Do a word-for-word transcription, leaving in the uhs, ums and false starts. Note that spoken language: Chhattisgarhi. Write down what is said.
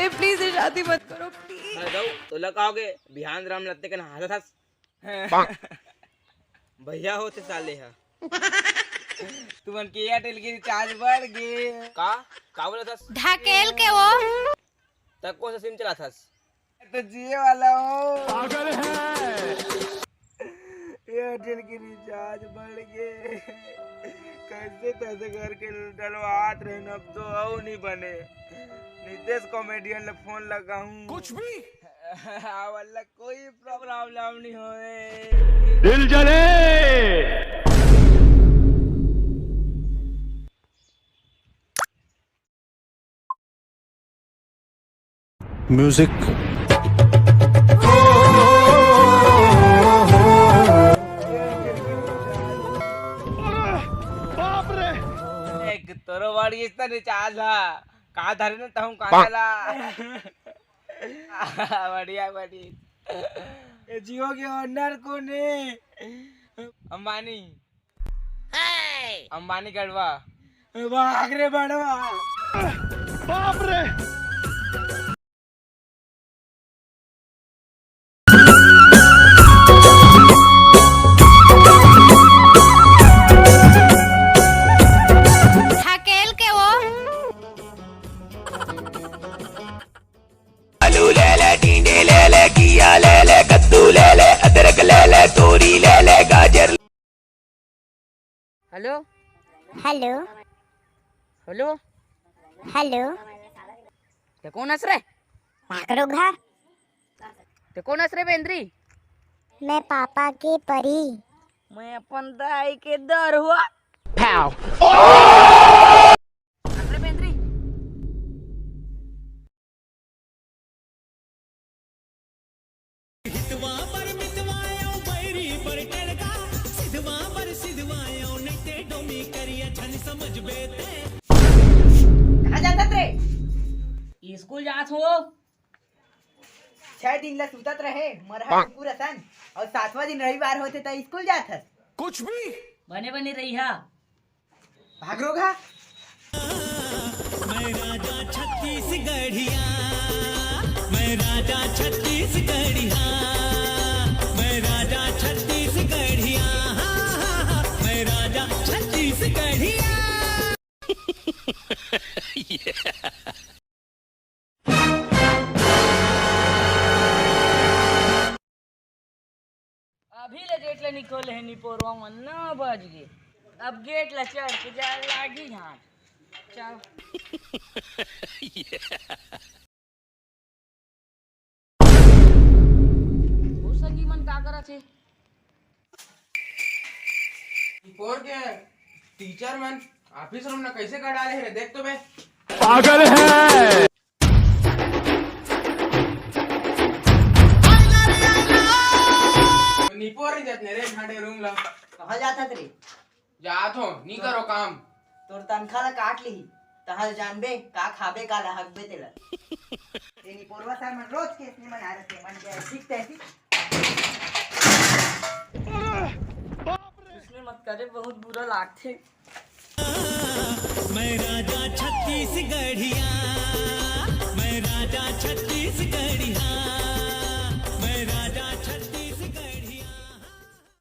ए, प्लीज, ये शादी मत करो, प्लीज। अरे दऊ, तोला का होगे? बिहान राम लत्ते के नहात हस। भैया होते साले ह। तुमन के एयरटेल के रिचार्ज बढ़ गे। का? का बोलत हस? ढकेल के वो। त कौन सा सिम चलात हस? तो जिए वाला हो। पागल है। एयरटेल की रिचार्ज बढ़ गे। कैसे तैसे करके डलवात रहे, अब तो अउ नहीं बने। नितेश कॉमेडियन ले फोन लगाऊं। कुछ भी। हाँ, वाला कोई प्रॉब्लम नहीं होए। दिल जले। म्यूजिक। एक तोरो बड़ी इतना रिचार्ज हा, का धरे न तहूं का ला। बढ़िया, बढ़िया। ए, जियो के ओनर कोने? अंबानी। अंबानी गड़वा। भाग रे बड़वा। बाप रे। ढकेल के वो। आलू ले ले, टिंडे ले ले, घिया ले ले, कद्दू ले ले, अदरक ले ले, तोरी ले ले, गाजर। हेलो। हेलो। हेलो। हेलो। ते कोन हस रे? भागरो घर। ते कोन हस रे बेंदरी? मैं पापा के परी। मैं अपन दाई के दरुहा। भाग रे बेंदरी। हितवा बर मितवा अउ बैरी बर टड़का, सिधवा बर सिधवा अउ नइते डोमी करिया झन समझबे ते। कहाँ जाथस रे? स्कूल जात हो। छह दिन ला सुतत रहे मरहा कुकुर असन, अउ सातवां दिन रविवार होथे त स्कूल जाथस। कुछ भी। बने बने रहिहा। भाग रो घा। मैं राजा छत्तीसगढ़िया, मैं राजा छत्तीसगढ़िया, मैं राजा छत्तीसगढ़िया, मैं राजा छत्तीसगढ़िया। अभी ले गेट ले निकले हे निपोरवा मन, नौ बज गे। अब गेट ले चढ़ के जाए लागी झांट। चल। ओ सगी मन का करत हे? निपोर के टीचर मन ऑफिस रूम में कैसे कर डाले हे रे, देख तो बे। पागल है। निपोर नहीं जात ने रे, झांटे रूम ला। कहाँ जात हस रे? जात हो, नी करो काम। तोर तनखा ला काट ली, तहां जानबे का खाबे का ला हकबे तेला। ये निपोरवा सर मन रोज के इसने मन आ रहे मन के ठीक तैसी। उसने मत करे, बहुत बुरा लागथे। मैं राजा छत्तीसगढ़िया, मैं राजा छत्तीसगढ़िया।